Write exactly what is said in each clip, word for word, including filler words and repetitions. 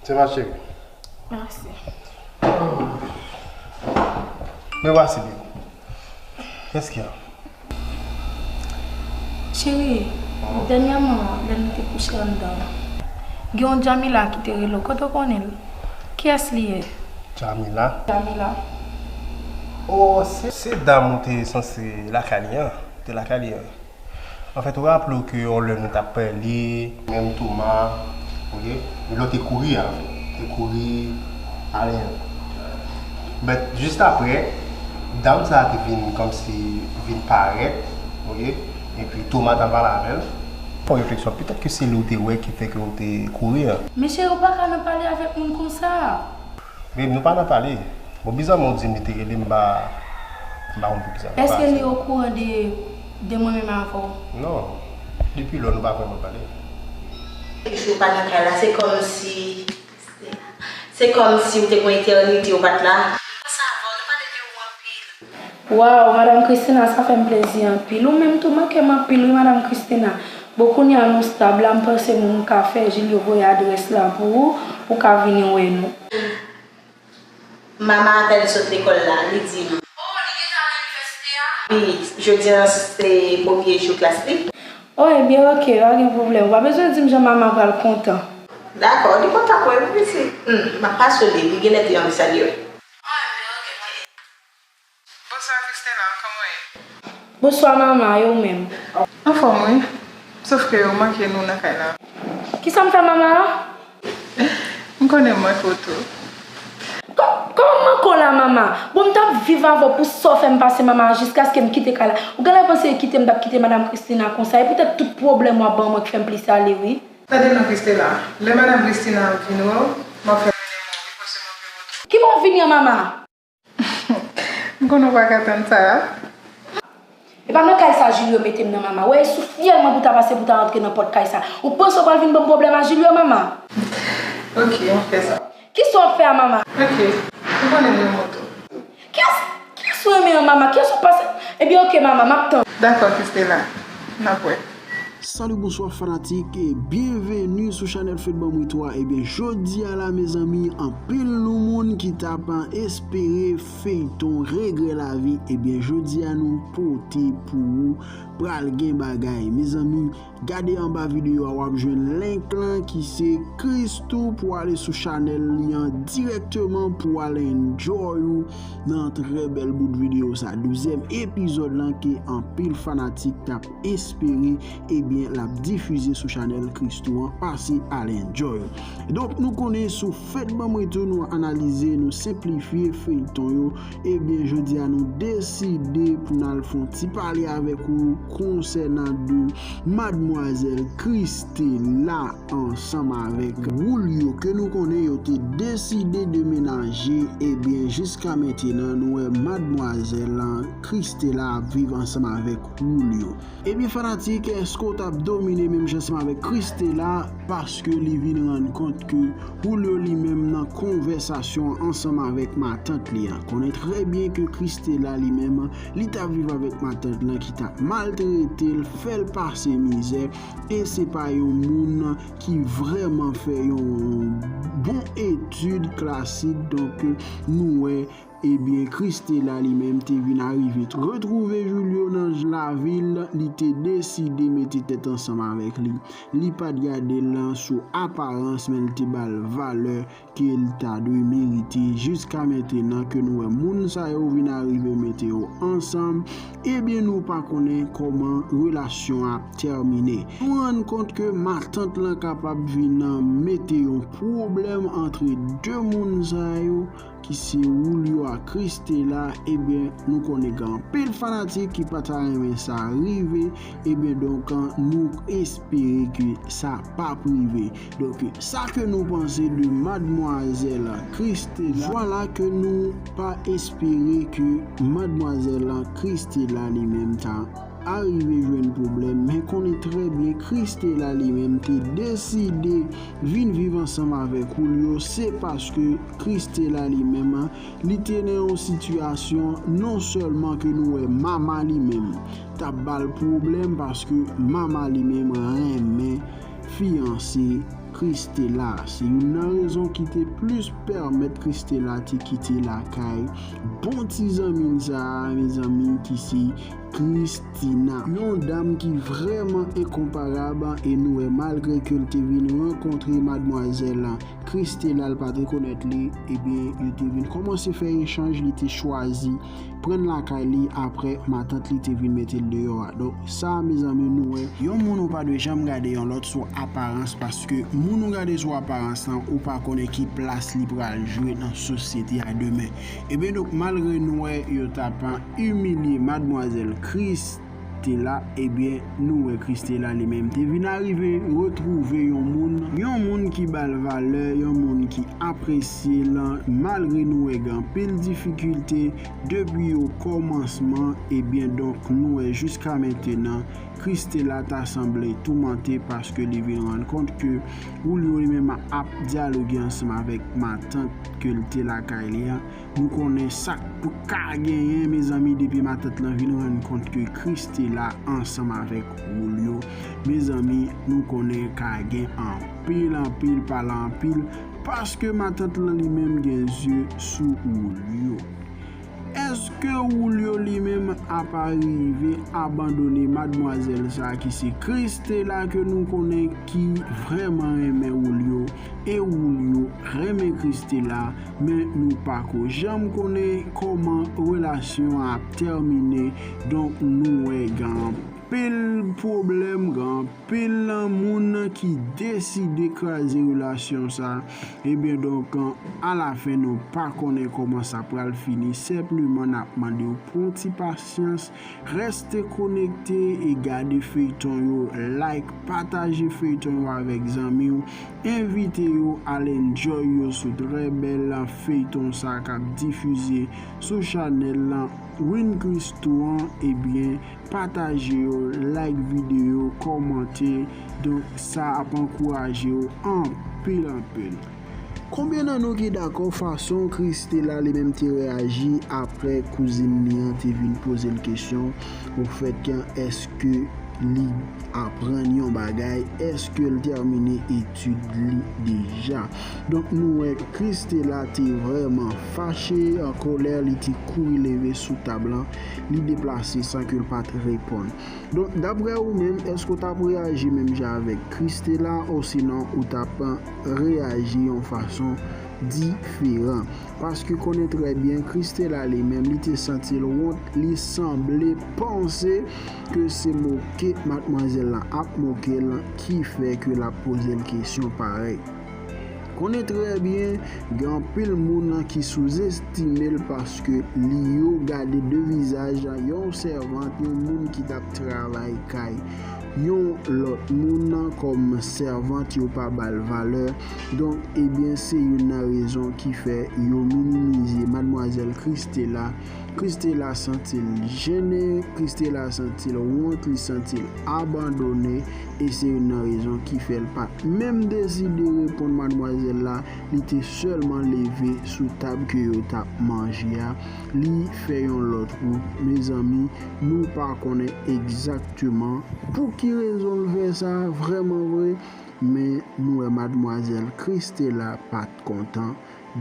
Se ma chérie. Merci. Me voici bien. Qu'est-ce qu'il y a? Cheri, dènyèman, lè nou te kouche anndan, gen yon Jamila ki te rele w. Kote w konnen l? Kiyès li ye? Jamila? Jamila. Oh, se, se dam ou te sanse lakay li an. Te lakay li an. Anfèt, ou raple w ke yon lè nou t ap pale, menm Toma, oke? Men lè w te kouri a, te kouri ale. But, jis apre, dam sa a te vin kòmsi vin parèt, oke? Epi Toma t ap pale avè l. Fè yon refleksyon, petèt ke se li w te wè ki fè ke w te kouri a. Men cheri, ou pa ka nan pale avèk moun konsa. Babe, nou pa nan pale. Bon, bizarman, ou di m li te rele m, m pa, m pa konn poukisa. Èske li okouran de, de mwen menm avè w? Non. Depi lò, nou pa vrèman pale. Jou pa nan kay la, se kòmsi, se kòmsi ou te gen etènite ou pa t la. Konsa, bon, nou pa t wè w anpil. Waw, Madam Christina, sa fè m plezi anpil. Ou menm tou manke m anpil, wi, Madam Christina. Bon, kounye a nou stab la, m panse m ka fè Julio voye adrès la pou ou, pou w ka vini wè nou. Mama apèn sot lekòl la, li di m. Oh, li deja nan inivèsite a? Wi, jodi a se premye jou klas li. Oh, ebyen, oke, pa gen pwoblèm. Ou pa bezwen di m jan mama pral kontan. Dakò, li kontan pou ou, pitit. Hmm, m ap pase w li, li genlè te anvi salye w. Oh, ebyen, oke, pa gen. Bonswa, Christella, kòman w ye? Bonswa, mama, e ou menm? Anfòm, wi. Sof ke ou manke nou nan kay la. Kisa m fè, mama? M konnen m manke w tou. Kò-, kòman m manke w la, mama? Bon, m t ap viv avè w pou sa w fè m pase, mama, jiskaske m kite kay la. Ou genlè panse kite m t ap kite Madam Christina konsa, e poutèt tout pwoblèm w ap ban mwen k fè m plis ale, wi. Tande non, Christella, lè Madam Christina ap vin wè w, m ap fè mennen mwen, wi, paske m ap vin wè w tou. Ki bò w vini an, mama? M konnen w pa ka tann sa a. E pa nan kay sa Julio mete m nan, mama. Wè, e sou fyèl mwen pou ta pase pou ta rantre nan pòt kay sa. Ou panse w pral vin ban m pwoblèm a Julio, mama? Ok, m ap fè sa. Kisa w ap fè a, mama? Ok, ou konnen m renmen w tou. Kiyès, kiyès ou renmen an, mama? Kiyès ou panse? Ebyen, ok, mama, m ap tann. Dakò, Christella. N ap wè. Salut, bonsoir fanatik, e byenveni sou chanèl Fed Banm Wi Twa. Ebyen, jodi a la, mezanmi, anpil nou moun ki t ap espere feyton Regrè Lavi. Ebyen, jodi a, nou pote pou ou, pral gen bagay. Mezanmi, gade anba videyo a, w ap jwenn link lan ki se Christoo pou ale sou chanèl li an dirèkteman pou al enjoy ou nan trè bèl bout videyo sa. Douzyèm epizòd lan ke anpil fanatik t ap espere, ebyen, l ap difize sou chanèl Christoo an, pase al enjoy. Donk, nou konnen sou Fed Banm Wi Twa, nou analize, nou senplifye feyton yo. Ebyen, jodi a, nou deside pou n al fè yon ti pale avèk ou konsènan de madmwazèl Christella ansanm avèk Julio, ke nou konnen yo te deside demenaje. Ebyen, jiska mentenan, nou wè madmwazèl lan, Christella, ap viv ansanm avèk Julio. Ebyen, fanatik, èske w t ap domine menm jan ansanm avèk Christella, paske li vin rann kont ke Julio li menm nan konvèsasyon ansanm avèk matant li an? Konnen trè byen ke Christella li menm, li t ap viv avèk matant lan ki t ap maltrete l, fè l pase mizè, e se pa yon moun ki vrèman fè yon bon etid klasik. Donk, nou wè, ebyen, Christella li menm te vin arive retwouve Julio nan lavil, li te deside mete tèt ansanm avèk li. Li pa t gade l sou aparans, men li te ba l valè ke l ta dwe merite. Jiska mentenan ke nou wè moun sa yo vin arive mete yo ansanm, ebyen, nou pa konnen kòman relasyon ap tèmine. Nou rann kont ke matant lan kapab vin mete yon pwoblèm antre de moun sa yo, ki se Julio ak Christella. Ebyen, nou konnen gen anpil fanatik ki pa ta renmen sa rive. Ebyen, donk, nou espere ke sa p ap rive. Donk, sa ke nou panse de madmwazèl Christella? Vwala ke nou pa espere ke madmwazèl Christella li menm ta arive jwenn pwoblèm, men konnen trè byen Christella li menm te deside vin viv ansanm avèk Julio, se paske Christella li menm, li te nan yon sitiyasyon non sèlman ke nou wè mama li menm t ap ba l pwoblèm, paske mama li menm renmen fiyanse Christella. Se youn nan rezon ki te plis pèmèt Christella te kite lakay bon ti zanmi l sa a, mezanmi, ki se Christina. Yon dam ki vrèman enkonparab, e nou wè malgre ke l te vin rankontre madmwazèl Christella, l pa t rekonèt li, ebyen, yo te vin kòmanse fè echanj, li te chwazi pran l lakay li apre matant li te vin mete l deyò a. Donk, sa, mezanmi, nou wè, yon moun ou pa dwe janm gade yon lòt sou aparans, paske moun ou gade sou aparans lan, ou pa konnen ki plas li pral jwe nan sosyete a demen. Ebyen, donk, malgre nou wè, yo t ap imilye madmwazèl Christella, ebyen, nou wè Christella li menm te vin arive retwouve yon moun, yon moun ki ba l valè, yon moun ki apresye l, malgre nou wè gen anpil difikilte depi o kòmansman, ebyen, donk, nou wè jiska mentenan, Christella ta sanble toumante paske li vin rann kont ke Julio li menm ap dyaloge ansanm avèk matant ke l te lakay li a. Nou konnen sa k pou ka genyen, mezanmi, depi matant lan vin rann kont ke Christella ansanm avèk Julio. Mezanmi, nou konnen ka gen anpil, anpil, pale anpil, paske matant lan li menm gen zye sou Julio. Èske Julio li menm ap arive abandone madmwazèl sa a ki se Christella ke nou konnen ki vrèman renmen Julio, e Julio renmen Christella, men nou pa ko janm konnen kòman relasyon an ap tèmine. Donk, nou wè gen anpil pwoblèm, gen anpil moun ki deside kraze relasyon sa. Ebyen, donk, alafen, nou pa konnen kòman sa pral fini. Senpleman, n ap mande w pou yon ti pasyans. Reste konekte e gade feyton yo. Like, pataje feyton yo avèk zanmi w. Envite yo al enjoy yo sou trè bèl feyton sa k ap difize sou chanèl lan Win Christo an. Ebyen, pataje yo, like videyo, kòmante. Donk, sa ap ankouraje yo anpil, anpil. Konbyen nan nou ki dakò fason Christella li menm te reyaji apre kouzin li an te vin poze l kesyon, ofèt, èske li aprann yon bagay, èske l tèmine etid li deja? Donk, nou wè Christella te vrèman fache, an kòlè, li te kouri leve sou tab lan, li deplase san ke l pa t reponn. Donk, daprè ou menm, èske w t ap reyaji menm jan avèk Christella, osinon ou t ap reyaji yon fason diferan? Paske konnen trè byen, Christella li menm, li te santi l wont, li sanble panse ke se moke madmwazèl lan ap moke l ki fè ke l ap poze l kesyon parèy. Konnen trè byen, gen anpil moun ki souzestime l paske li yo gade de vizaj yon sèvant, yon moun ki t ap travay kay yon lòt moun kòm sèvant, yo pa ba l valè. Donk, ebyen, se youn nan rezon ki fè yo minimize madmwazèl Christella. Christella santi l jennen, Christella santi l wont, li santi l abandone, e se youn nan rezon ki fè l pa t menm deside reponn madmwazèl la, li te sèlman leve sou tab ke yo t ap manje a, li fè yon lòt wout. Mezanmi, nou pa konnen egzakteman pou ki rezon l fè sa vrèman vre, men nou wè madmwazèl Christella pa t kontan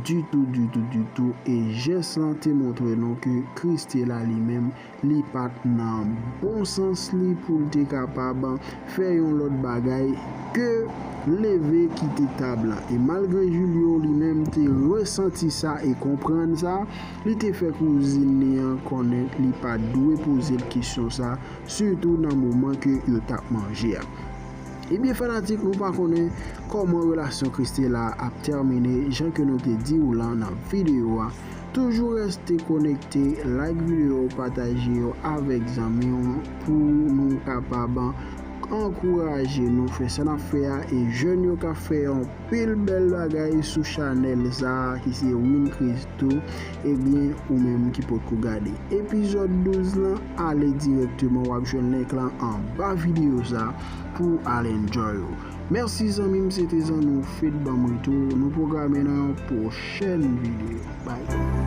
ditou, ditou, ditou, e jès lan te montre nou ke Christella li menm, li pa t nan bon sans li pou l te kapab fè yon lòt bagay ke leve kite tab lan. E malgre Julio li menm te resanti sa e konprann sa, li te fè kouzin li an konnen li pa t dwe poze l kesyon sa, sitou nan moman ke yo t ap manje a. Ebyen, fanatik, nou pa konnen kòman relasyon Christella ap tèmine, jan ke nou te di w lan nan videyo a. Toujou reste konekte, like videyo, pataje yo avèk zanmi w pou nou kapab ankouraje nou fè sa n ap fè a, e jèn yo k ap fè yon pil bèl bagay sou chanèl sa a ki se Win Christo. Ebyen, ou menm ki potko gade epizòd douz lan, ale dirèkteman, w ap jwenn link lan anba videyo sa a pou w al enjoy ou. Mèsi zanmi m, se te zanmi w Fed Banm Retou. Nou pwograme nan yon pwochèn videyo. Bye.